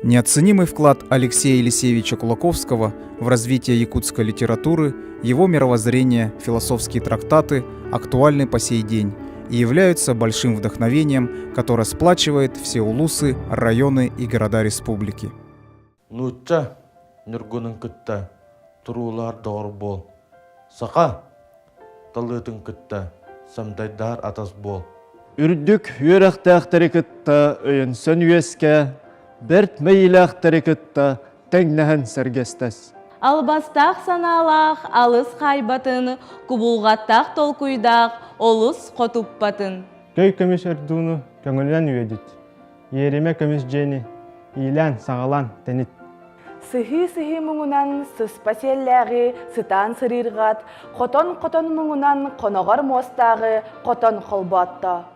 Неоценимый вклад Алексея Елисеевича Кулаковского в развитие якутской литературы, его мировоззрение, философские трактаты актуальны по сей день и являются большим вдохновением, которое сплачивает все улусы, районы и города республики. Нуучча ньургунун кытта туруулаһар доҕор буол, саха талыытын кытта самдайдаһар атас буол. Үрдүк үөрэхтээхтэри кытта өйөнсөн үөскэ, бэрт мэйиилээхтэри кытта тэҥнэһэн сэргэстэс. Албастаах санаалаах алыс хаайбатын, кубулҕаттаах толкуйдаах олус хотуппатын. Көй көмүс өрдууну көҥүлүнэн үөдүт, иэримэ көмүс дьиэни иилээн, саҕалаан тэнит. Сыһыы-сыһыы муҥунан сыспа сиэллээҕи сытаан сырыырҕат, хотон-хотон муҥунан хоноҕор муостааҕы хотон холботто.